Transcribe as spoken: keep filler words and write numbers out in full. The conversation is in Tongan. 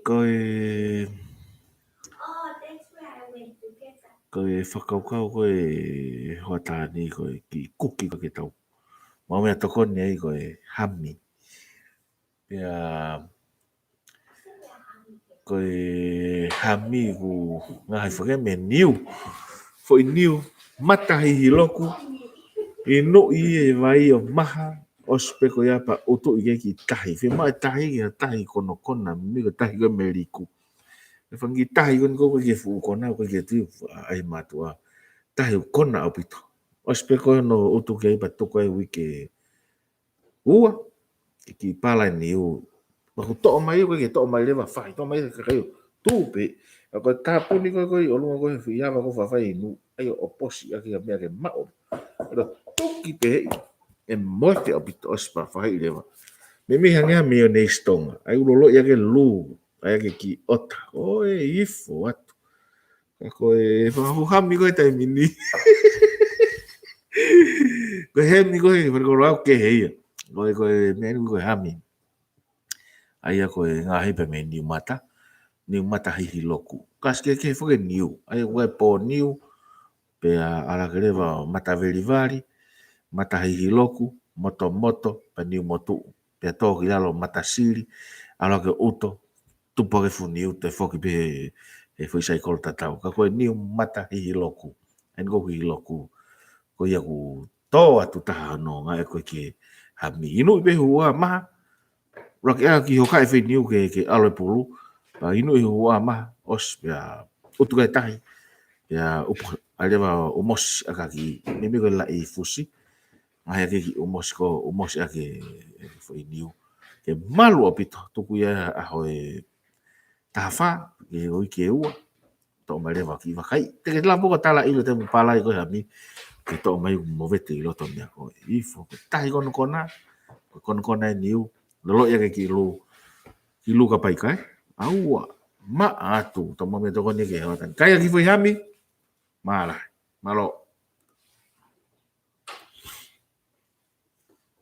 Ko e, ko e fakakaukau ko e hoʻatā ni ko e kiʻi kuki ko e ke tau. Mau meʻa tokoni ai ko e hami. Pea ko e hami ʻoku ngaahi fake mei he niu. Foʻi niu mata hihiloku. ʻInuʻi e vai ʻo maha, ʻosi pē ko ia pea ʻutu ki he kiʻi tahi. Fiemaʻu e tahi, ki he tahi konokona, mei he tahi ko e meliku. E fanga kiʻi tahi ko eni ʻoku ʻikai ke fuʻu kona, ʻoku ʻikai ke tui, ʻai mātuʻa. Tahi ʻoku kona ʻaupito. ʻOsi pē ko ē hono ʻutu ki ai pea tuku ai uike ua, ke kiʻi pala e niu. Pea ʻoku toʻo mai, ʻoku ʻikai ke toʻo mai leva fai, toʻo mai e kakai ʻo tuʻu pē. ʻA ko e tāpuni ko ē, ko ē ʻi ʻolunga ko ē he fuʻu ava ko e fafai inu, ʻai ʻo ʻoposi ʻaki ha meʻa ke maʻu. ʻAi ʻo tuki pē heʻi, ʻe moete ʻaupito ʻosi pea fai leva. Meimei hangē ha mayonnaise Tonga, ʻai ʻo loloʻi ʻaki e lū, ʻai ʻaki e kiʻi ʻota. ʻOi, ifo atu. Ka ko e fakafuʻu hami ko e taimi ni. Ko e hami ko e, fale ko lau ke he ia. Ko e, ko e meʻa ni ko e hami. ʻA ia ko e ngaahi pē mei he niu mata. Niu mata hihiloku. Kasi ke ke fake niu. ʻA ia ko e pō niu. Pea ala ke leva mata velivali. Mata hihiloku. Motomoto. Pea niu motuʻu. Pea tō ki lalo mata sili. Ala ke ʻuto. Tupu ʻaki e fuʻu niu, toe foki pē he, he foʻi saikolo tatau. Ka ko e niu mata hihiloku. ʻA eni ko e hihiloku. Ko ia ʻoku tō atu taha hono ngāue ko e ke hami. ʻInuʻi pē huʻa maha. Rake ʻa ki hoka e foʻi niu ke, ke ʻalu e pulu. Pea ʻinuʻi huʻa maha. ʻOsi pea ʻutu ki he tahi. Pea ʻupu, ʻai leva ʻumosi ʻaki ki, meimei ko e laʻi fusi. Ngaahi ʻaki e kiʻi ʻumosi ko, ʻumosi ʻaki e foʻi niu. Ke malu ʻaupito, tuku ia ʻaho ʻe taha fā, ke ʻoi ke ua. Toʻo mai leva ki vakai. Te ke lava pē ʻo tala ʻilo te mu palai ko e hami. Ke toʻo mai ʻo movete ʻi loto meʻa ko e ifo. Ko e tahi konokona, ko e konokona e niu. Loloʻi ʻaki e kiʻi lū. Kiʻi lū ka pai kai. ʻAua. Maʻa atu. Tau mau meʻa tokoni ke hoʻatā ni. Kai ʻaki e foʻi hami. Mālō. Mālō.